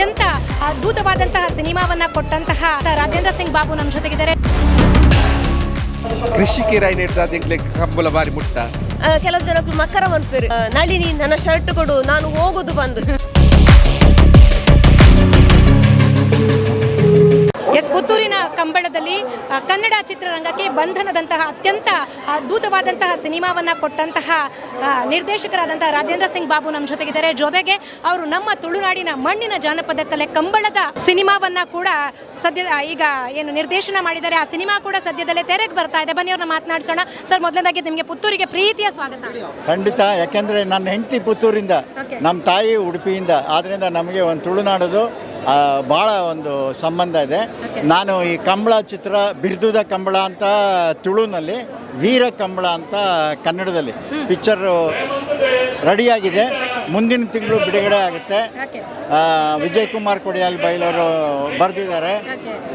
ಅತ್ಯಂತ ಅದ್ಭುತವಾದಂತಹ ಸಿನಿಮಾವನ್ನ ಕೊಟ್ಟಂತಹ ರಾಜೇಂದ್ರ ಸಿಂಗ್ ಬಾಬು ನಮ್ಮ ಜೊತೆಗಿದ್ದಾರೆ. ಕೃಷಿಕರಾಯಿ ಎಂಕ್ಲೆ ಕಂಬಳ ಬಾರಿ ಮುಟ್ಟ. ಕೆಲವು ಜನಕ್ಕೂ ಮಕರ ಮನ್ಪೇರು, ನಳಿನಿ ನನ್ನ ಶರ್ಟ್ ಕೊಡು, ನಾನು ಹೋಗುದು ಬಂದು. ಎಸ್, ಪುತ್ತೂರಿನ ಕಂಬಳದಲ್ಲಿ ಕನ್ನಡ ಚಿತ್ರರಂಗಕ್ಕೆ ಬಂಧನದಂತಹ ಅತ್ಯಂತ ಅದ್ಭುತವಾದಂತಹ ಸಿನಿಮಾವನ್ನ ಕೊಟ್ಟಂತಹ ನಿರ್ದೇಶಕರಾದಂತಹ ರಾಜೇಂದ್ರ ಸಿಂಗ್ ಬಾಬು ನಮ್ಮ ಜೊತೆಗಿದ್ದಾರೆ. ಜೊತೆಗೆ ಅವರು ನಮ್ಮ ತುಳುನಾಡಿನ ಮಣ್ಣಿನ ಜಾನಪದ ಕಲೆ ಕಂಬಳದ ಸಿನಿಮಾವನ್ನ ಕೂಡ ಸದ್ಯ ಈಗ ಏನು ನಿರ್ದೇಶನ ಮಾಡಿದ್ದಾರೆ. ಆ ಸಿನಿಮಾ ಕೂಡ ಸದ್ಯದಲ್ಲೇ ತೆರೆಗೆ ಬರ್ತಾ ಇದೆ. ಬನ್ನಿ, ಅವ್ರನ್ನ ಮಾತನಾಡಿಸೋಣ. ಸರ್, ಮೊದಲನೇದಾಗಿ ನಿಮಗೆ ಪುತ್ತೂರಿಗೆ ಪ್ರೀತಿಯ ಸ್ವಾಗತ. ಖಂಡಿತ, ಯಾಕೆಂದರೆ ನನ್ನ ಹೆಂಡತಿ ಪುತ್ತೂರಿಂದ, ನಮ್ಮ ತಾಯಿ ಉಡುಪಿಯಿಂದ. ಆದ್ದರಿಂದ ನಮಗೆ ಒಂದು ತುಳುನಾಡದು ಭಾಳ ಒಂದು ಸಂಬಂಧ ಇದೆ. ನಾನು ಈ ಕಂಬಳ ಚಿತ್ರ, ಬಿರ್ದುದ ಕಂಬಳ ಅಂತ ತುಳುನಲ್ಲಿ, ವೀರ ಕಂಬಳ ಅಂತ ಕನ್ನಡದಲ್ಲಿ ಪಿಕ್ಚರು ರೆಡಿಯಾಗಿದೆ. ಮುಂದಿನ ತಿಂಗಳು ಬಿಡುಗಡೆ ಆಗುತ್ತೆ. ವಿಜಯ್ ಕುಮಾರ್ ಕೊಡಿಯಾಲ್ ಬೈಲವರು ಬರೆದಿದ್ದಾರೆ.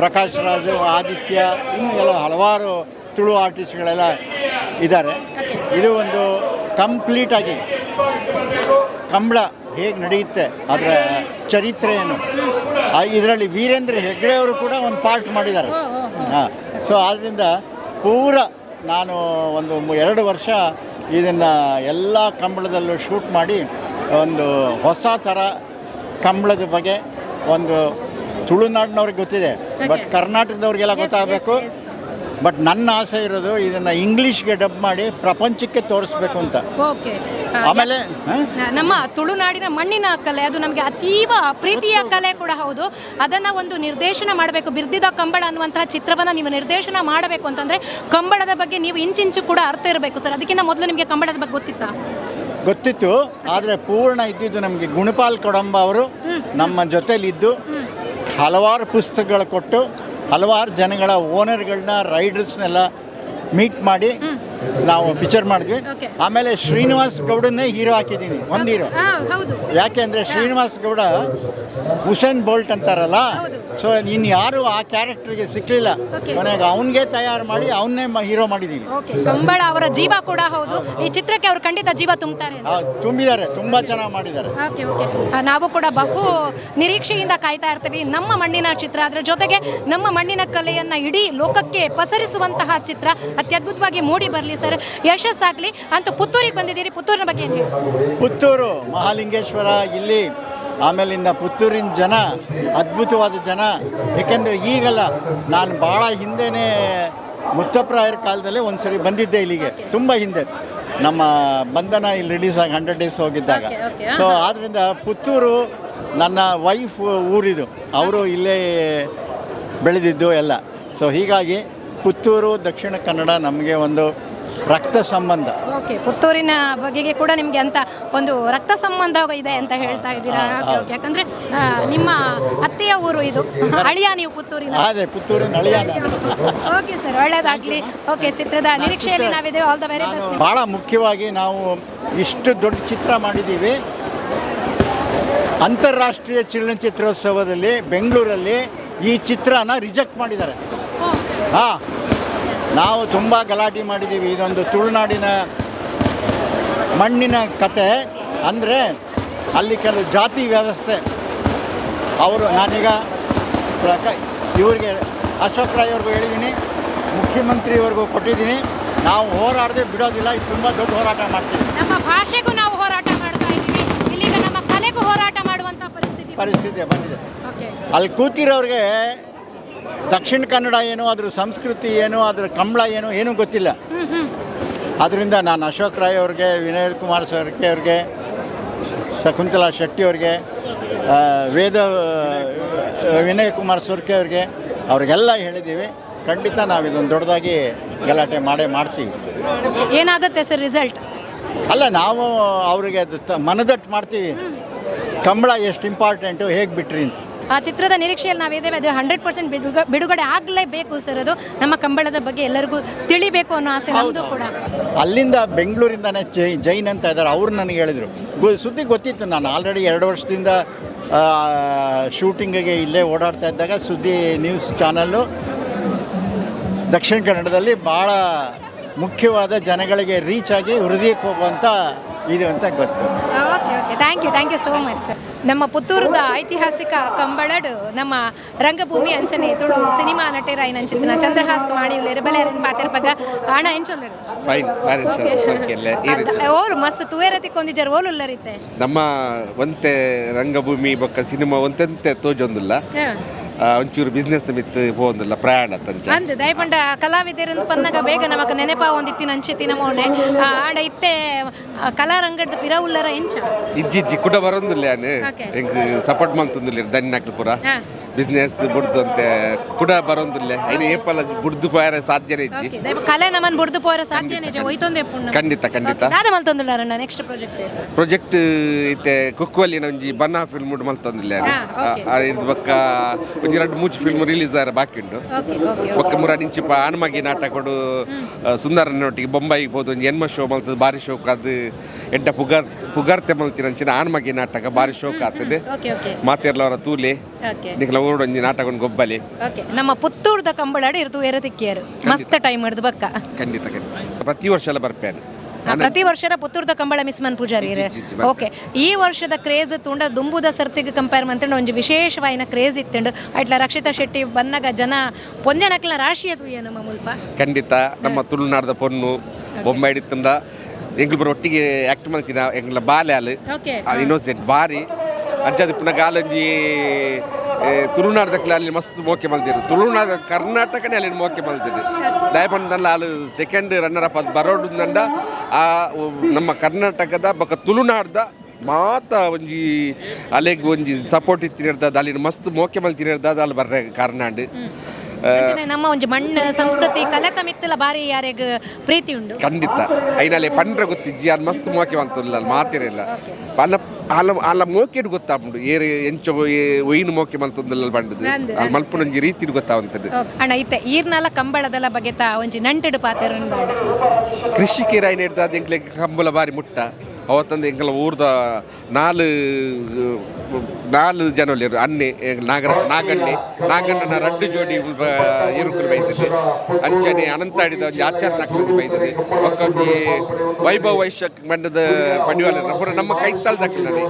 ಪ್ರಕಾಶ್ ರಾಜು, ಆದಿತ್ಯ, ಇನ್ನೂ ಎಲ್ಲ ಹಲವಾರು ತುಳು ಆರ್ಟಿಸ್ಟ್ಗಳೆಲ್ಲ ಇದ್ದಾರೆ. ಇದು ಒಂದು ಕಂಪ್ಲೀಟಾಗಿ ಕಂಬಳ ಹೇಗೆ ನಡೆಯುತ್ತೆ, ಅದರ ಚರಿತ್ರೆ ಏನು, ಇದರಲ್ಲಿ ವೀರೇಂದ್ರ ಹೆಗ್ಡೆ ಅವರು ಕೂಡ ಒಂದು ಪಾರ್ಟ್ ಮಾಡಿದ್ದಾರೆ. ಹಾಂ, ಸೊ ಆದ್ದರಿಂದ ಪೂರ ನಾನು ಒಂದು 2 ವರ್ಷ ಇದನ್ನು ಎಲ್ಲ ಕಂಬಳದಲ್ಲೂ ಶೂಟ್ ಮಾಡಿ, ಒಂದು ಹೊಸ ಥರ ಕಂಬಳದ ಬಗ್ಗೆ ಒಂದು ತುಳುನಾಡಿನವ್ರಿಗೆ ಗೊತ್ತಿದೆ, ಬಟ್ ಕರ್ನಾಟಕದವ್ರಿಗೆಲ್ಲ ಗೊತ್ತಾಗಬೇಕು. ಬಟ್ ನನ್ನ ಆಸೆ ಇರೋದು ಇದನ್ನು ಇಂಗ್ಲೀಷ್ಗೆ ಡಬ್ ಮಾಡಿ ಪ್ರಪಂಚಕ್ಕೆ ತೋರಿಸ್ಬೇಕು ಅಂತ. ಆಮೇಲೆ ಹಾಂ? ನಮ್ಮ ತುಳುನಾಡಿನ ಮಣ್ಣಿನ ಕಲೆ ಅದು ನಮಗೆ ಅತೀವ ಪ್ರೀತಿಯ ಕಲೆ ಕೂಡ ಹೌದು. ಅದನ್ನ ಒಂದು ನಿರ್ದೇಶನ ಮಾಡಬೇಕು, ಬಿರ್ದಿದ ಕಂಬಳ ಅನ್ನುವಂತಹ ಚಿತ್ರವನ್ನ ನೀವು ನಿರ್ದೇಶನ ಮಾಡಬೇಕು ಅಂತಂದ್ರೆ ಕಂಬಳದ ಬಗ್ಗೆ ನೀವು ಇಂಚಿಂಚು ಕೂಡ ಅರ್ಥ ಇರಬೇಕು ಸರ್. ಅದಕ್ಕಿಂತ ಮೊದಲು ನಿಮಗೆ ಕಂಬಳದ ಬಗ್ಗೆ ಗೊತ್ತಿತ್ತಾ? ಗೊತ್ತಿತ್ತು, ಆದರೆ ಪೂರ್ಣ ಇದ್ದಿದ್ದು ನಮಗೆ ಗುಣಪಾಲ್ ಕೊಡಂಬ ಅವರು ನಮ್ಮ ಜೊತೆಲಿದ್ದು ಹಲವಾರು ಪುಸ್ತಕಗಳು ಕೊಟ್ಟು, ಹಲವಾರು ಜನಗಳ ಓನರ್ಗಳನ್ನ, ರೈಡರ್ಸ್ನೆಲ್ಲ ಮೀಟ್ ಮಾಡಿ ನಾವು ಪಿಕ್ಚರ್ ಮಾಡಿದ್ವಿ. ಆಮೇಲೆ ಶ್ರೀನಿವಾಸ್ ಗೌಡನ್ನೇ ಹೀರೋ ಹಾಕಿದ್ದೀನಿ, ಒಂದು ಹೀರೋ. ಯಾಕೆ ಅಂದರೆ ಶ್ರೀನಿವಾಸ್ ಗೌಡ ಹುಸೇನ್ ಬೋಲ್ಟ್ ಅಂತಾರಲ್ಲ, ಸೊ ಇನ್ನು ಯಾರು ಆ ಕ್ಯಾರೆಕ್ಟರ್ಗೆ ಸಿಕ್ಕಲಿಲ್ಲ. ಕೊನೆಗೆ ಅವನಿಗೆ ತಯಾರು ಮಾಡಿ ಅವನ್ನೇ ಹೀರೋ ಮಾಡಿದ್ದೀವಿ. ಓಕೆ, ಕಂಬಳ ಅವರ ಜೀವ ಕೂಡ ಹೌದು. ಈ ಚಿತ್ರಕ್ಕೆ ಅವರು ಖಂಡಿತ ಜೀವ ತುಂಬ್ತಾರೆ ಅಂತ. ತುಂಬಿದ್ದಾರೆ, ತುಂಬ ಚೆನ್ನಾಗಿ ಮಾಡಿದ್ದಾರೆ. ಓಕೆ ಓಕೆ ನಾವು ಕೂಡ ಬಹು ನಿರೀಕ್ಷೆಯಿಂದ ಕಾಯ್ತಾ ಇರ್ತೀವಿ ನಮ್ಮ ಮಣ್ಣಿನ ಚಿತ್ರ. ಅದರ ಜೊತೆಗೆ ನಮ್ಮ ಮಣ್ಣಿನ ಕಲೆಯನ್ನು ಇಡೀ ಲೋಕಕ್ಕೆ ಪಸರಿಸುವಂತಹ ಚಿತ್ರ ಅತ್ಯದ್ಭುತವಾಗಿ ಮೂಡಿ ಬರಲಿ ಸರ್, ಯಶಸ್ಸಾಗಲಿ ಅಂತ. ಪುತ್ತೂರಿಗೆ ಬಂದಿದ್ದೀರಿ, ಪುತ್ತೂರಿನ ಬಗ್ಗೆ ಏನು ಹೇಳ್ತೀರಿ? ಪುತ್ತೂರು ಮಹಾಲಿಂಗೇಶ್ವರ ಇಲ್ಲಿ, ಆಮೇಲಿಂದ ಪುತ್ತೂರಿನ ಜನ ಅದ್ಭುತವಾದ ಜನ. ಏಕೆಂದರೆ ಈಗಲ್ಲ, ನಾನು ಭಾಳ ಹಿಂದೆನೇ ಮುತ್ತಪ್ಪರಾಯರ ಕಾಲದಲ್ಲೇ ಒಂದು ಸರಿ ಬಂದಿದ್ದೆ ಇಲ್ಲಿಗೆ, ತುಂಬ ಹಿಂದೆ, ನಮ್ಮ ಬಂಧನ ಇಲ್ಲಿ ರಿಲೀಸ್ ಆಗಿ 100 ಡೇಸ್ ಹೋಗಿದ್ದಾಗ. Okay, okay. So ಆದ್ದರಿಂದ ಪುತ್ತೂರು ನನ್ನ ವೈಫ್ ಊರಿದು, ಅವರು ಇಲ್ಲೇ ಬೆಳೆದಿದ್ದು ಎಲ್ಲ. ಸೊ ಹೀಗಾಗಿ ಪುತ್ತೂರು, ದಕ್ಷಿಣ ಕನ್ನಡ ನಮಗೆ ಒಂದು ರಕ್ತ ಸಂಬಂಧ. ಓಕೆ, ಪುತ್ತೂರಿನ ಬಗೆಗೆ ಕೂಡ ನಿಮಗೆ ಅಂತ ಒಂದು ರಕ್ತ ಸಂಬಂಧ ಇದೆ ಅಂತ ಹೇಳ್ತಾ ಇದ್ದೀರಾ. ಓಕೆ ಓಕೆ ಯಾಕಂದ್ರೆ ನಿಮ್ಮ ಅತ್ತೆಯ ಊರು ಇದು, ಅಳಿಯ ನೀವು ಪುತ್ತೂರಿನ. ಅದೇ, ಪುತ್ತೂರಿನ ಅಳಿಯ ನಾನು. ಓಕೆ ಸರ್, ಒಳ್ಳೇದಾಗ್ಲಿ. ಓಕೆ, ಚಿತ್ರದ ನಿರೀಕ್ಷೆಯಲ್ಲಿ ನಾವಿದ್ದೇವೆ. ಆಲ್ the very best. ಭಾಳ ಮುಖ್ಯವಾಗಿ ನಾವು ಇಷ್ಟು ದೊಡ್ಡ ಚಿತ್ರ ಮಾಡಿದ್ದೀವಿ. ಅಂತಾರಾಷ್ಟ್ರೀಯ ಚಲನಚಿತ್ರೋತ್ಸವದಲ್ಲಿ ಬೆಂಗಳೂರಲ್ಲಿ ಈ ಚಿತ್ರನ ರಿಜೆಕ್ಟ್ ಮಾಡಿದ್ದಾರೆ. ಹಾಂ, ನಾವು ತುಂಬ ಗಲಾಟೆ ಮಾಡಿದ್ದೀವಿ. ಇದೊಂದು ತುಳುನಾಡಿನ ಮಣ್ಣಿನ ಕತೆ ಅಂದರೆ ಅಲ್ಲಿ ಕೆಲವು ಜಾತಿ ವ್ಯವಸ್ಥೆ ಅವರು, ನಾನೀಗ ಇವರಿಗೆ ಅಶೋಕ್ ರಾಯ್ ಅವ್ರಿಗೂ ಹೇಳಿದ್ದೀನಿ, ಮುಖ್ಯಮಂತ್ರಿಯವ್ರಿಗೂ ಕೊಟ್ಟಿದ್ದೀನಿ. ನಾವು ಹೋರಾಡದೆ ಬಿಡೋದಿಲ್ಲ. ಇದು ತುಂಬ ದೊಡ್ಡ ಹೋರಾಟ ಮಾಡ್ತೀವಿ. ನಮ್ಮ ಭಾಷೆಗೂ ನಾವು ಹೋರಾಟ ಮಾಡ್ತಾ ಇದ್ದೀವಿ, ಇಲ್ಲಿಗ ನಮ್ಮ ಕಲೆಗೂ ಹೋರಾಟ ಮಾಡುವಂತ ಪರಿಸ್ಥಿತಿ ಪರಿಸ್ಥಿತಿ ಬಂದಿದೆ. ಅಲ್ಲಿ ಕೂತಿರೋರಿಗೆ ದಕ್ಷಿಣ ಕನ್ನಡ ಏನು, ಅದ್ರ ಸಂಸ್ಕೃತಿ ಏನು, ಅದ್ರ ಕಂಬಳ ಏನು, ಏನೂ ಗೊತ್ತಿಲ್ಲ. ಹ್ಮ್ ಹ್ಮ್ ಆದ್ದರಿಂದ ನಾನು ಅಶೋಕ್ ರಾಯ್ ಅವ್ರಿಗೆ, ವಿನಯ್ ಕುಮಾರ್ ಸೊರಕೆ ಅವ್ರಿಗೆ, ಶಕುಂತಲಾ ಶೆಟ್ಟಿ ಅವ್ರಿಗೆ, ವೇದ ವಿನಯ್ ಕುಮಾರ್ ಸೊರ್ಕೆ ಅವ್ರಿಗೆ, ಅವ್ರಿಗೆಲ್ಲ ಹೇಳಿದ್ದೀವಿ. ಖಂಡಿತ ನಾವು ಇದೊಂದು ದೊಡ್ಡದಾಗಿ ಗಲಾಟೆ ಮಾಡೇ ಮಾಡ್ತೀವಿ. Okay. ಏನಾಗುತ್ತೆ ಸರ್ ರಿಸಲ್ಟ್? ಅಲ್ಲ, ನಾವು ಅವರಿಗೆ ಅದು ಮನದಟ್ಟು ಮಾಡ್ತೀವಿ, ಕಂಬಳ ಎಷ್ಟು ಇಂಪಾರ್ಟೆಂಟು, ಹೇಗೆ ಬಿಟ್ರಿ ಅಂತ. ಆ ಚಿತ್ರದ ನಿರೀಕ್ಷೆಯಲ್ಲಿ ನಾವಿದ್ದೇವೆ. ಅದು 100% ಬಿಡುಗಡೆ ಆಗಲೇಬೇಕು ಸರ್. ಅದು ನಮ್ಮ ಕಂಬಳದ ಬಗ್ಗೆ ಎಲ್ಲರಿಗೂ ತಿಳಿಬೇಕು ಅನ್ನೋ ಆಸೆ ನಮ್ಮದು ಕೂಡ. ಅಲ್ಲಿಂದ ಬೆಂಗಳೂರಿಂದನೇ ಜೈನ್ ಅಂತ ಇದ್ದಾರೆ, ಅವರು ನನಗೆ ಹೇಳಿದರು. ಸುದ್ದಿ ಗೊತ್ತಿತ್ತು. ನಾನು ಆಲ್ರೆಡಿ 2 ವರ್ಷದಿಂದ ಶೂಟಿಂಗಿಗೆ ಇಲ್ಲೇ ಓಡಾಡ್ತಾ ಇದ್ದಾಗ ಸುದ್ದಿ ನ್ಯೂಸ್ ಚಾನಲ್ಲು ದಕ್ಷಿಣ ಕನ್ನಡದಲ್ಲಿ ಭಾಳ ಮುಖ್ಯವಾದ ಜನಗಳಿಗೆ ರೀಚ್ ಆಗಿ ಹೃದಯಕ್ಕೆ ಹೋಗುವಂಥ ಇದು ಅಂತ ಗೊತ್ತು. Okay okay. Okay, thank you, thank you so much. ನಮ್ಮ ಪುತ್ತೂರದ ಐತಿಹಾಸಿಕ ಕಂಬಳಡ್ ನಮ್ಮ ರಂಗಭೂಮಿ ಅಂಚನೆ ತುಳು ಸಿನಿಮಾ ನಟೆರಾಯಿನ ಅಂಚಿತ್ತಿನ ಚಂದ್ರಹಾಸ್ ಮಾಣಿ ಉಲ್ಲೇರು. ಬಲೆ ಪಾತೆರ್ಪಗ ಆಣ, ಎಂಚೊಲ್ಲೆರು? ಫೈನ್, ಬಾರಿ ಸೌಖ್ಯ ಈ ರೀತಿ. ಓಲು ಮಸ್ತ್ ತುವೇರ ತಿಕ್ಕೊಂದಿಜರ್, ಓಲು ಉಲ್ಲರಿತ್ತೆ? ನಮ್ಮ ಒಂತೆ ರಂಗಭೂಮಿ ಬೊಕ್ಕ ಸಿನಿಮಾ ಒಂತೆಂತೆ ತೋಜೊಂದಿಲ್ಲ. ಒಂಚೂರು ಬಿಸ್ನೆಸ್ ಮಿತ್ ಪೋವೊಂದಿಲ್ಲ, ಪ್ರಯಾಣ ತಂಚ. ಅಂದ್ ದಯಪಂಡ ಕಲಾವಿದರಂದು ಪನ್ನಗ ಬೇಗ ನಮಕ್ ನೆನಪಾ ಒಂದಿತ್ತಿನ ಅಂಚಿತ್ತಿನ ಮೋನೆ. ಆಡ ಇತ್ತೆ ಕಲಾರಂಗದ ಪಿರ ಉಲ್ಲರ ಎಂಚ? ಇಜ್ಜಿ ಇಜ್ಜಿ, ಕುಡ ಬರೋದಿಲ್ಲ ಯಾನು. ಎಂಕ್ ಸಪೋರ್ಟ್ ಮಂತೊಂದಿಲ್ಲ ದಣ್ಣಾಕ್ಲು ಪೂರ. ಬಿಸ್ನೆಸ್ ಬುಡ್ದು ಅಂತೆ ಕುಡ ಬರೋದಿಲ್ಲ. ಐನ ಏಪಲ ಬುಡ್ದು ಪೋಯರೆ ಸಾಧ್ಯನೇ ಇಜ್ಜಿ. ಓಕೆ, ದಯಪ ಕಲೆ ನಮನ್ ಬುಡ್ದು ಪೋರ ಸಾಧ್ಯನೇ ಇಜ್ಜಿ, ಒಯ್ತೊಂದೆ ಪುಣ್ಣ. ಖಂಡಿತ ಖಂಡಿತ. ದಾದ ಮಲ್ತೊಂದುಲ್ಲಾರಣ್ಣ next project? Project ಇತ್ತೆ ಕುಕ್ವಲ್ಲಿನ ಒಂಜಿ ಬನ್ನ ಫಿಲ್ಮ್ ಮಲ್ತೊಂದಿಲ್ಲ. ಇದು ಬೊಕ್ಕ ಒಂಜಿ ರಡ್ಡ್ ಮೂಜಿ ಫಿಲ್ಮ್ ರಿಲೀಸ್ ಆರ ಬಾಕಿ ಉಂಡು. ಓಕೆ ಓಕೆ ಬೊಕ್ಕ ಮುರ ನಿಂಚಿಪ ಆನ್ಮಗಿ ನಾಟಕಡು ಸುಂದರನೊಟ್ಟಿಗೆ ಬೊಂಬಾಯಿಗೆ ಪೋದು ಒಂಜಿ ಎನ್ಮ ಶೋ ಮಲ್ತದ. ಬಾರಿ ಶೋಕ್ ಅದು. ಎಡ್ಡ ಪುಗರ್ ಪುಗರ್ತೆ ಮಲ್ತಿನಂಚಿನ ಆನ್ಮಗಿ ನಾಟಕ ಬಾರಿ ಶೋಕ್ ಆತದೆ. ಓಕೆ ಓಕೆ ಮಾತೆರ್ಲವರ ತೂಲೆ. ನಿಖಲ ಊರುಡು ಒಂಜಿ ನಾಟಕ ಗೊಬ್ಬಲಿ. ಓಕೆ, ನಮ್ಮ ಪುತ್ತೂರ್ದ ಕಂಬಳಾಡು ಇರ್ತು ಎರತಿಕ್ಕಿಯರು ಮಸ್ತ್ ಟೈಮ್ ಹಿಡ್ದು ಬಕ್ಕ. ಖಂಡಿತ ಖಂಡಿತ, ಪ್ರತಿ ವರ್ಷ ಎಲ್ಲ ಬರ್ಪೇನೆ. ಪ್ರತಿ ವರ್ಷದ ಪುತ್ತೂರ್ದ ಕಂಬಳ ಮಿಸ್ ಮನ್ ಪೂಜಾರಿ. ಇಜ್ಜಿ, ಇಜ್ಜಿ, ಬರ್ಪೆ. ಓಕೆ, ಈ ವರ್ಷದ ಕ್ರೇಜ್ ತುಂಡ ದುಂಬುದ ಸರ್ತಿಗೆ ಕಂಪೇರ್ ಮಂತಂಡ ಒಂಜಿ ವಿಶೇಷವಾಯಿನ ಕ್ರೇಜ್ ಇತ್ತಂಡು. ಅಟ್ಲ ರಕ್ಷಿತಾ ಶೆಟ್ಟಿ ಬನ್ನಗ ಜನ ಪೊಂಜನಕ್ಲ ರಾಶಿ ಅದು ನಮ್ಮ ಮುಲ್ಪ. ಖಂಡಿತ, ನಮ್ಮ ತುಳುನಾಡದ ಪೊಣ್ಣು ಬೊಂಬೈ ಹಿಡಿತಂಡ ಎಂಗ್ಲ ಬರ ಒಟ್ಟಿಗೆ ಆಕ್ಟ್ ಮಲ್ತಿನ ಎಂಗ್ಲ ಬಾಲೆ ಅಲ್. ಇನ್ನೋಸೆಂಟ್ ಬಾರಿ ಅಂಚಾದ ಪುನಃ ಗಾಲಂಜಿ ತುಳುನಾಡದಕ್ಲೆ ಅಲ್ಲಿ ಮಸ್ತ್ ಮೋಕೆ ಮಲ್ದಿರು. ತುಳುನಾಡ ಕರ್ನಾಟಕನೇ ಅಲ್ಲಿ ಮೋಕೆ ಮಲ್ದಿರು. ದಯಪಂಡಲ್ಲ ಅಲ್ಲಿ second runner up ಅದು ಬರೋಡುಂದಂಡ ಆ ನಮ್ಮ ಕರ್ನಾಟಕದ ಬೊಕ ತುಳುನಾಡ್ದ ಮಾತ ಒಂಜಿ ಅಲೆಗ್ ಒಂಜಿ ಸಪೋರ್ಟ್ ಇತ್ತಿನಿರ್ದದ. ಅಲ್ಲಿ ಮಸ್ತ್ ಮೋಕೆ ಮಲ್ತಿನಿರ್ದದ ಅಲ್ಲಿ ಬರ್ರೆ ಕಾರ್ನಾಡ್. ಅಂಚನೆ ನಮ್ಮ ಒಂಜಿ ಮಣ್ಣು, ಸಂಸ್ಕೃತಿ, ಕಲೆತ ಮಿತ್ತಲ ಬಾರಿ ಯಾರೆಗ್ ಪ್ರೀತಿ ಉಂಡು. ಖಂಡಿತ, ಐನಲ್ಲಿ ಪಂಡ್ರೆ ಗೊತ್ತಿಜ್ಜಿ. ಅದು ಮಸ್ತ್ ಮೋಕೆ ಮಂತಲ್ಲ ಅಲ್ಲಿ ಮಾತಿರಲ್ಲ. ಅಲ್ಲ ಅಲ್ಲ ಅಲ್ಲ, ಮೋಕೆಡ್ ಗೊತ್ತಾಪುಂಡು ಏರು ಎಂಚ ಒಯ್ನು ಮೋಕೆ ಮಲ್ತೊಂದಿಲ್ಲ ಬಂಡದು. ಅಲ್ಲಿ ಮಲ್ಪುನ ಒಂಜಿ ರೀತಿಡ್ ಗೊತ್ತಾವಂತದ್ದು. ಅಣ್ಣ, ಇತ್ತೆ ಈರ್ನಾಲ ಕಂಬಳದಲ್ಲ ಬಗೆತ ಒಂಜಿ ನಂಟೆಡು ಪಾತೆರ. ಕೃಷಿಕರ ಐನ ಹಿಡ್ದಾದ ಎಂಕ್ಲೆಗ್ ಕಂಬಳ ಬಾರಿ ಮುಟ್ಟ. ಅವತ್ತಂದು ಎಂಕಲ ಊರ್ದ ನಾಲ್ ನಾಲ್ ಜನ ಉಲ್ಲೆರ್. ಅನ್ನೆ ನಾಗರ ನಾಗಣ್ಣೆ, ನಾಗಣ್ಣನ ರಡ್ಡು ಜೋಡಿ ಮುಲ್ಪ ಎರುಕುಲು ಬೈತದೆ. ಅಂಚನೆ ಅನಂತಾಡಿದ ಒಂಜಿ ಆಚಾರ ನಕ್ಲು ಬೈತದೆ. ಬೊಕ್ಕ ಒಂಜಿ ವೈಭವ ವೈಶ್ಯ ಮಂಡದ ಪಡಿವಾಲ ಪೂರ ನಮ್ಮ ಕೈತಲ್ ದಕ್ಕಲನೆ.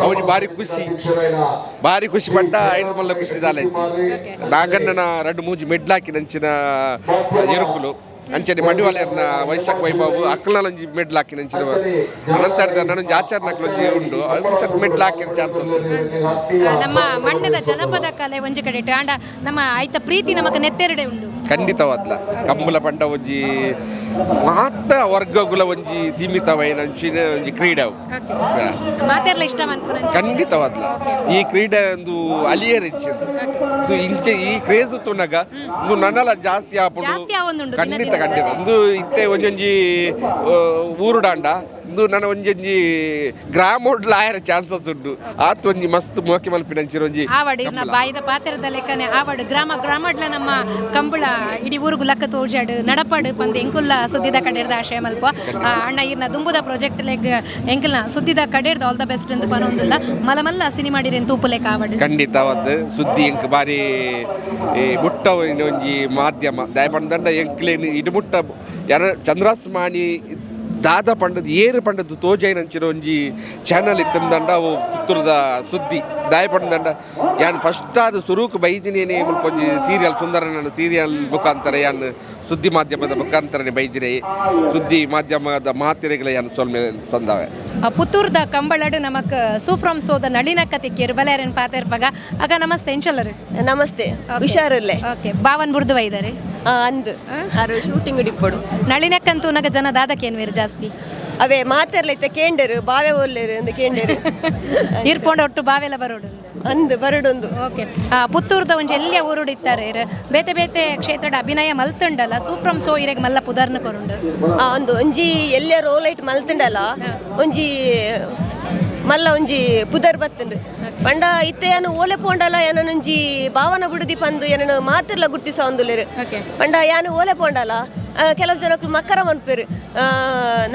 ಅವನಿ ಬಾರಿ ಖುಷಿ, ಬಾರಿ ಖುಷಿ ಪಂಡ ಐದು ಮಲ್ಲ ಖುಷಿ ದಾಲೆಂಚಿ. ನಾಗಣ್ಣನ ರಡ್ಡು ಮೂಜಿ ಮೆಡ್ಲಾಕಿ ನಂಚಿನ ಎರುಕುಲು. ಅಂಚನೆ ಮಡಿವಾಲೆರ್ನ ವೈಶಾಖ ವೈಭವ ಅಕ್ಕಲೊಂಜಿ ಮೆಡ್ಲ್ ಹಾಕಿ ನಂಚಿನ ಅನಂತಾಡಿದ ನನೊಂಜಿ ಆಚಾರ ನಕ್ಲೊಂಜಿ ಉಂಡು. ಅದು ಸಟ್ ಮೆಡ್ಲ್ ಹಾಕಿನ ಚಾನ್ಸಸ್. ನಮ್ಮ ಮಣ್ಣದ ಜನಪದ ಕಲೆ ಒಂಜಿ ಕಡೆ ಇಟ್ಟು, ಆಂಡ ನಮ್ಮ ಐತ ಪ್ರೀತಿ ನಮಕ್ ನೆತ್ತೆರಡೆ ಉಂಡು. ಖಂಡಿತವಾದ್ಲ, ಕಂಬಳ ಪಂಡ ಒಂಜಿ ಮಾತ ವರ್ಗಗುಲ ಒಂಜಿ ಸೀಮಿತವೈನ ಅಂಚಿನ ಒಂಜಿ ಕ್ರೀಡೆ ಅವು. ಮಾತೆರ್ಲ ಇಷ್ಟ ಮನ್ಪುನ. ಖಂಡಿತವಾದ್ಲ, ಈ ಕ್ರೀಡೆ ಒಂದು ಅಲಿಯರ್ ಹೆಚ್ಚಿಂದು. ಇದು ಇಂಚೆ ಈ ಕ್ರೇಜ್ ತುನಗ ಒಂದು ನನಲ ಜಾಸ್ತಿ ಆಪುಂಡು. ಜಾಸ್ತಿ ಆವೊಂದುಂಡು ದಿನ ಖಂಡಿತ ದಿನ. ಖಂಡಿತ. ಒಂದು ಇತ್ತೆ ಒಂಜೊಂಜಿ ಊರುಡಾಂಡ ಇಂದು ನನ್ನ ಒಂಜೊಂಜಿ ಗ್ರಾಮೋಡ್ಲ ಆಯರ ಚಾನ್ಸಸ್ ಉಂಡು. ಆತ್ ಒಂಜಿ ಮಸ್ತ್ ಮೋಕೆ ಮಲ್ಪಿನಂಚಿನ ಒಂಜಿ ಆವಡ್ ಇರ್ನ ಬಾಯಿದ ಪಾತ್ರದ ಲೆಕ್ಕನೆ ಆವಡ್. ಗ್ರಾಮ ಗ್ರಾಮಡ್ಲ ನಮ್ಮ ಕಂಬಳ ಇಡೀ ಊರುಗು ಲಕ್ಕ ತೋಜಾಡು ನಡಪಾಡು ಪಂದ್ ಎಂಕುಲ್ಲ ಸುದ್ದಿದ ಕಡೆರ್ದ ಆಶಯ ಮಲ್ಪ. ಅಣ್ಣ, ಇರ್ನ ದುಂಬುದ ಪ್ರಾಜೆಕ್ಟ್ ಲೆಗ್ ಎಂಕಲ್ನ ಸುದ್ದಿದ ಕಡೆರ್ದ all the best ಅಂತ ಪನೊಂದುಲ್ಲ. ಮಲ್ಲ ಮಲ್ಲ ಸಿನಿಮಾಡಿರೇನು ತೂಪುಲೆಕ ಆವಡ್. ಖಂಡಿತವಾದ, ಸುದ್ದಿ ಎಂಕ್ ಬಾರಿ ಈ ಮುಟ್ಟ ಒಂಜಿ ಮಾಧ್ಯಮ. ದಯಪಂಡ ಎಂಕ್ಲೇನು ಇಡು ಮುಟ್ಟ ಯಾರ ಚಂದ್ರಾಸ್ ಮಾಣಿ ದಾದ ಪಂಡದ್ ಏರು ಪಂಡದ್ದು ತೋಜೈನಂಚಿನ ಒಂಜಿ ಚಾನಲ್ ಇತ್ತಂದಂಡ ಅವು ಪುತ್ತೂರದ ಸುದ್ದಿ. ದಾಯ ಪಂಡಂಡ ಯಾನ್ ಫಸ್ಟ್ ಆದ ಸುರೂಕ್ ಬೈದಿನೇನೆ ಮುಲ್ಪ ಒಂಜಿ ಸೀರಿಯಲ್ ಸುಂದರನ ಸೀರಿಯಲ್ ಮುಖಾಂತರ ಯಾನ್ ಸುದ್ದಿ ಮಾಧ್ಯಮದ ಮುಖಾಂತರನೇ ಬೈದಿನಿ. ಸುದ್ದಿ ಮಾಧ್ಯಮದ ಮಾತೆರೆಗಳ ಯಾನ್ ಸೊಲ್ಮೆ ಸಂದಾವೆ. ಪುತ್ತೂರ್ದ ಕಂಬಳಡು ನಮಕ್ ಸೂಫ್ರಮ್ ಸೋದ ನಳಿನಕ್ಕ ತಿಕ್ಕಿರು. ಬಲೇರನ್ ಪಾತೆರ್ಪಗ. ಅಗ ನಮಸ್ತೆ, ಎಂಚಲ್ಲರು? ನಮಸ್ತೆ, ಹುಷಾರಲ್ಲೇ. ಓಕೆ, ಬಾವನ್ ಬುಡ್ದು ಬೈದಾರೆ. ಅಂದ್ ಆರು ಶೂಟಿಂಗ್ ಡಿಪ್ಪೊಡು. ನಳಿನಕ್ಕಂತೂ ನಗ ಜನ ದಾದಕೇನ್ವೇರು ಜಾಸ್ತಿ? ಅವೇ ಮಾತೆರ್ಲ ಇತ್ತ ಕೇಂಡರು, ಬಾವೆ ಒಲ್ಲೆರು ಅಂದ್ ಕೇಂಡರು. ಇರ್ಪೊಂಡ ಒಟ್ಟು ಬಾವೆಲ್ಲ ಬರೋಡು. ಅಂದ್ ಬರಡೊಂದು. ಓಕೆ, ಪುತ್ತೂರ್ದ ಒಂಜಿ ಎಲ್ಲಿಯ ಊರುಡು ಇತ್ತಾರೆ ಇರ್ ಬೇತೆ ಬೇತೆ ಕ್ಷೇತ್ರದ ಅಭಿನಯ ಮಲ್ತುಂಡಲ್ಲ, ಸೂಪ್ರಮ್ ಸೋ ಇರೆಗ್ ಮಲ್ಲ ಪುದರ್ನ ಕೊರುಂಡು. ಒಂದು ಒಂಜಿ ಎಲ್ಲಿಯ ರೋಲೈಟ್ ಮಲ್ತುಂಡಲ್ಲ, ಒಂಜಿ ಮಲ್ಲ ಒಂಜಿ ಪುದರ್ ಬತ್ತುಂಡು. ಪಂಡ ಇತ್ತೆ ಯಾನು ಓಲೆ ಪೋಂಡಲ ಏನೊಂಜಿ ಭಾವನ ಬುಡುದಿ ಪಂದು ಏನನು ಮಾತೆರ್ಲ ಗುರ್ತಿಸ ಒಂದುಲ್ಲೆರ್. ಪಂಡ ಯಾನು ಓಲೆ ಪೋಂಡಲ ಕೆಲವು ಜನಕ್ಕೂ ಮಕ್ಕರ ಮನ್ಪೇರು,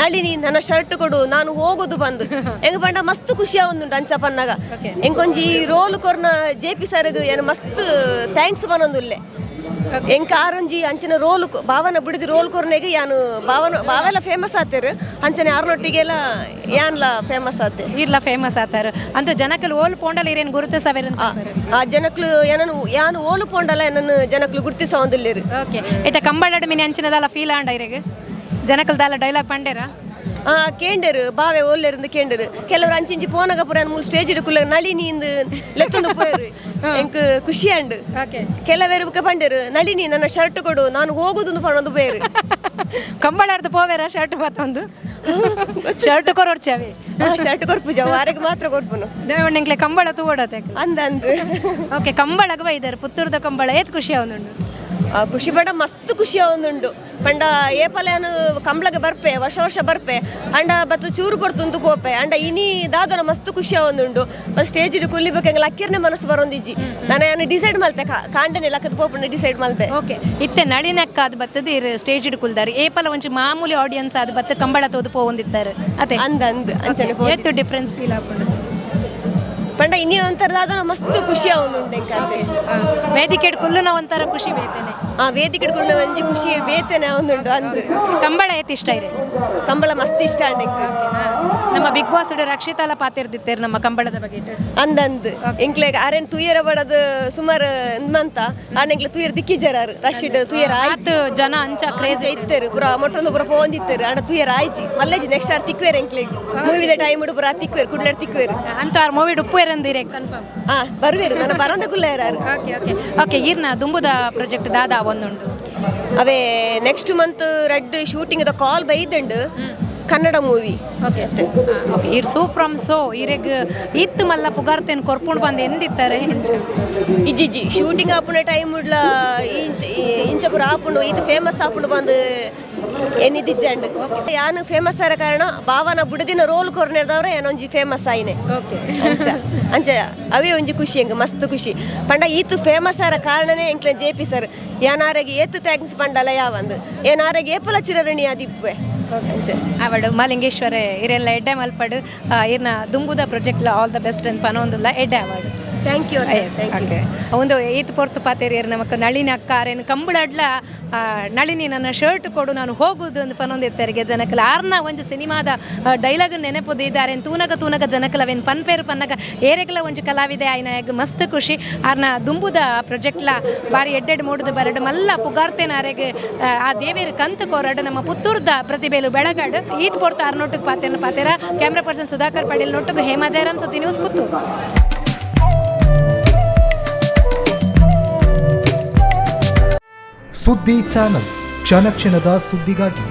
ನಳಿನಿ ನನ್ನ ಶರ್ಟ್ ಕೊಡು, ನಾನು ಹೋಗುದು ಬಂದು. ಹೆಂಗ್ ಪಂಡ ಮಸ್ತ್ ಖುಷಿ ಆವೊಂದುಂಟು ಅಂಚ ಪನ್ನಾಗ. ಎಂಕೊಂಜಿ ರೋಲ್ ಕೊರ್ನ ಜೆ ಪಿ ಸರ್ಗ್ ಏನು ಮಸ್ತ್ thanks ಪನೊಂದುಲ್ಲೆ. ಎಂಕ ಆರೊಂಜಿ ಅಂಚಿನ ರೋಲ್ ಭಾವನ ಬಿಡಿದು ರೋಲ್ ಕೊರ್ನೆಗೆ ಯಾನು ಭಾವನ ಭಾವೆಲ್ಲ ಫೇಮಸ್ ಆತೇರು. ಅಂಚನೆ ಆರ್ನೊಟ್ಟಿಗೆಲ್ಲ ಯಾನ್ಲ ಫೇಮಸ್ ಆತೆ. ಇರ್ಲ ಫೇಮಸ್ ಆತಾರ ಅಂತೂ ಜನಕಲ್ ಓಲ್ ಪೋಂಡಲ್ ಇರೇನು ಗುರುತಿಸವೇರ. ಆ ಜನಕ್ಲು ಏನನು ಯಾನು ಓಲು ಪೋಂಡಲ ಏನನ್ನು ಜನಕ್ಲು ಗುರ್ತಿಸೋಂದಿಲ್ಲೇರು. ಓಕೆ, ಇತ್ತೆ ಕಂಬಳಡ್ ಮಿನಿ ಅಂಚಿನದಲ್ಲ ಫೀಲ್ ಆಂಡ ಇರೆಗ್? ಜನಕಲ್ ದಾಲ ಡೈಲಾಗ್ ಪಂಡೇರಾ? ಆ ಕೇಂಡರು, ಬಾವೆ ಓಲ್ಲೇರಿಂದ ಕೇಂಡರು. ಕೆಲವರು ಅಂಚಿಂಚಿ ಪೋನಗ ಪುರ ಮೂಲು ಸ್ಟೇಜ್ ಕುಲ್ಲ ನಳಿನಿ ಇಂದು ಲೆತ್ತೊಂದು ಪೋಯರು. ಎಂಕ್ ಖುಷಿ ಅಂಡು. ಕೆಲವರು ಬುಕ್ಕ ಪಂಡರು, ನಳಿನಿ ನನ್ನ ಶರ್ಟ್ ಕೊಡು, ನಾನು ಹೋಗುದು ಪಣೊಂದು ಪೋಯರು. ಕಂಬಳಾರ್ದು ಪೋವೇರ ಶರ್ಟ್ ಮತ್ತೊಂದು ಶರ್ಟ್ ಕೊರೊರ್ಚವಿ. ಶರ್ಟ್ ಕೊರ್ಪುಜ, ವಾರಕ್ಕೆ ಮಾತ್ರ ಕೊರ್ಪುನು. ದೇವಣ್ಣಂಕ್ಲೆ ಕಂಬಳ ತೂವಡತೆ. ಅಂದ ಅಂದ್. ಓಕೆ, ಕಂಬಳಗ್ ಬೈದಾರೆ, ಪುತ್ತೂರ್ದ ಕಂಬಳ ಏತ್ ಖುಷಿ ಆವೊಂದುಂಡು? ಆ ಖುಷಿ ಪಂಡ ಮಸ್ತ್ ಖುಷಿ ಆವೊಂದುಂಡು. ಪಂಡ ಏಪಲ ಯಾನು ಕಂಬ್ಳಗ ಬರ್ಪೆ, ವರ್ಷ ವರ್ಷ ಬರ್ಪೆ. ಅಂಡ ಬತ್ತು ಚೂರು ಪೊರ್ತುಂತು ಪೋಪೆ. ಅಂಡ ಇನಿ ದಾದನ ಮಸ್ತ್ ಖುಷಿ ಆವೊಂದುಂಡು. ಮತ್ತು ಸ್ಟೇಜ್ ಕುಲ್ಲಿಬೇಕು ಎಂಗ್ಲ ಅಕ್ಕಿರ್ನೆ ಮನಸ್ಸು ಬರೋಂದಿಜ್ಜಿ. ನಾನು ಯಾನು ಡಿಸೈಡ್ ಮಲ್ತೆ, ಕಾಂಡನೆ ಲಕ್ಕದ ಪೋಪುಂಡು ಡಿಸೈಡ್ ಮಲ್ತೆ. ಓಕೆ, ಇತ್ತೆ ನಳಿನಕ್ಕ ಅದು ಬತ್ತದ ಇರು ಸ್ಟೇಜ್ ಕುಲ್ದಾರೆ. ಏಪಲ ಒಂಜಿ ಮಾಮೂಲಿ ಆಡಿಯನ್ಸ್ ಅದು ಬತ್ತ ಕಂಬಳ ತೋದು ಪೋವೊಂದಿತ್ತಾರೆ ಅದೇ? ಅಂದ ಅಂದ್, ಅಂಚನೆ ಪೋ. ಏತ್ ಡಿಫ್ರೆನ್ಸ್ ಫೀಲ್ ಆಪುಂಡು? ಪಂಡ ಇನಿ ಒಂಥರ ದಾದನ ಮಸ್ತ್ ಖುಷಿ ಆವೊಂದುಂಡು ಎಂಕಂತೆ. ವೇದಿಕೆ ಕುಲ್ಲುನ ಒಂಥರ ಖುಷಿ ಬೇತೇನೆ. ಆ ವೇದಿಕೆ ಕುಲ್ಲ ಒಂಜಿ ಖುಷಿ ಬೇತೇನೆ ಆವೊಂದುಂಡು ಅಂದ್. ಕಂಬಳ ಏತ್ ಇಷ್ಟ ಇರೆ? ಕಂಬಳ ಮಸ್ತ್ ಇಷ್ಟ ಅಂಡ್ ಎಂಕ್. ನಮ್ಮ ಬಿಗ್ ಬಾಸ್ ರಕ್ಷಿತಾಲ ಪಾತಿರ್ದಿತ್ತೇರು ನಮ್ಮ ಕಂಬಳದ ಬಗ್ಗೆ. ಅಂದಂದ್, ಎಂಕ್ಲೆಗ್ ಅರೆನ್ ತುಯರ ಬಡದು ಸುಮಾರು ಮಂತ ಆಂಡ ಎಂಕ್ಲೆ ತುಯರ್ ದಿಕ್ಕಿಜರಾರು ರಶೀಡ್ ತುಯರ್ ಆಯ್ತು. ಆತ್ ಜನ ಅಂಚ ಕ್ರೇಜ್. ಕ್ರೇಜ್ ಇತ್ತೇರು ಪುರ, ಮೊಟ್ಟೊಂದು ಪುರ ಪೋಂದಿತ್ತೇರು. ಆಂಡ ತುಯರ್ ಆಯ್ಜಿ ಮಲ್ಲೇಜಿ. ನೆಕ್ಸ್ಟ್ ಆರ್ ತಿಕ್ವೇರ್ ಎಂಕ್ಲೆಗ್ ಮೂವಿದ ಟೈಮ್ ಪುರ ತಿಕ್ವೇರ್, ಕುಡ್ಲರ್ ತಿಕ್ವೇರ್. ಅಂತ ಆರ್ ಮೂವಿ ಉಪ್ಪು ಇರಂದಿರೆ ಕನ್ಫರ್ಮ್. ಆ ಬರುವೇರು, ನನ್ನ ಬರಂದ ಕುಲ್ಲೇರಾರು. ಓಕೆ ಓಕೆ ಓಕೆ ಈರ್ನ ದುಂಬುದ ಪ್ರಾಜೆಕ್ಟ್ ದಾದಾ ಒಂದುಂಡು? ಅವೇ next month red shooting the call ಬೈದುಂಡು, ಕನ್ನಡ ಮೂವಿ. ಓಕೆ ಓಕೆ, ಇರ್ ಸೋ ಫ್ರಮ್ ಸೋ ಇರೆಗ್ ಇತ್ತು ಮಲ್ಲ ಪುಗಾರ್ತೇನ್ ಕೊರ್ಪುಂಡು ಬಂದು ಎಂದಿತ್ತಾರೆ? ಇಜ್ಜಿಜ್ಜಿ, ಶೂಟಿಂಗ್ ಆಪುನ ಟೈಮ್ ಉಡ್ಲ ಇಂಚ ಇಂಚ ಪುರ ಆಪುಂಡು, ಇದು ಫೇಮಸ್ ಆಪುಂಡು ಬಂದು ಎನ್ನಿದಿಜ್ಜಂಡ್. ಯಾನು ಫೇಮಸ್ ಆರ ಕಾರಣ ಭಾವನ ಬುಡದಿನ ರೋಲ್ ಕೊರ್ನೆದವ್ರೆ ಏನೊಂಜಿ ಫೇಮಸ್ ಆಯ್ನೆ. ಅಂಚ ಅಂಚ ಅವೇ ಒಂಜಿ ಖುಷಿ ಎಂಕ್, ಮಸ್ತ್ ಖುಷಿ. ಪಂಡ ಈತು ಫೇಮಸ್ ಆರ ಕಾರಣನೇ ಎಂಕ್ಲೆ ಜೆ ಪಿ ಸರ್. ಯಾನಾರೆಗೆ ಏತು thanks ಪಂಡಲ ಯಾವಂದು, ಏನಾರೆಗೆ ಏಪಲ ಚಿರರಣಿ ಆದಿಪ್ಪೆ ಅಂಚ. ಅವಡು ಮಲಿಂಗೇಶ್ವರ ಇರೆಲ್ಲ ಎಡ್ಡೆ ಮಲ್ಪಡು. ಇರ್ನ ದುಂಬುದ ಪ್ರಾಜೆಕ್ಟ್ ಆಲ್ the best ಅಂತ ಪನೊಂದುಲ್ಲ, ಎಡ್ಡೆ ಅವಾಡು. Thank you, thank you. Okay, ಒಂದು ಈತ್ ಪೊರ್ತು ಪಾತೇರಿಯರ್ ನಮಕ್ ನಳಿನಿ ಅಕ್ಕ ಆರೇನು ಕಂಬಳಡ್ಲ ನಳಿನಿ ನನ್ನ ಶರ್ಟ್ ಕೊಡು, ನಾನು ಹೋಗುದು ಅಂತ ಪನೊಂದಿತ್ತರಿಗೆ ಜನಕಲ. ಆರ್ನ ಒಂಜಿ ಸಿನಿಮಾದ ಡೈಲಾಗ್ ನೆನಪುದು ಇದ್ದಾರೆ. ತೂನಗ ತೂನಗ ಜನಕಲ ಅವೇನು ಪನ್ಪೇರು ಪನ್ನಗ ಏರೆಗಲ ಒಂಜಿ ಕಲಾವಿದೆ ಆಯ್ನ ಮಸ್ತ್ ಖುಷಿ. ಆರ್ನ ದುಂಬುದ ಪ್ರಾಜೆಕ್ಟ್ಲ ಬಾರಿ ಎಡ್ಡೆಡ್ ಮೂಡುದು ಬರಡು, ಮಲ್ಲ ಪುಗಾರ್ತೇನ ಆರೆಗ್ ಆ ದೇವೇರು ಕಂತು ಕೋರಡು, ನಮ್ಮ ಪುತ್ತೂರ್ದ ಪ್ರತಿಭೆಲು ಬೆಳಗಾಡು. ಈತ್ ಪೊರ್ತು ಆರ್ನೊಟ್ಟಿಗೆ ಪಾತೇನ ಪಾತೇರ. ಕ್ಯಾಮ್ರಾ ಪರ್ಸನ್ ಸುಧಾಕರ್ ಪಾಟೀಲ್ ನೊಟ್ಟಿಗೆ ಹೇಮಾ ಜಯರಾಮ್, ಸುದ್ದಿ ನ್ಯೂಸ್, ಪುತ್ತೂರು. ಸುದ್ದಿ ಚಾನಲ್, ಕ್ಷಣ ಕ್ಷಣದ ಸುದ್ದಿಗಾಗಿ.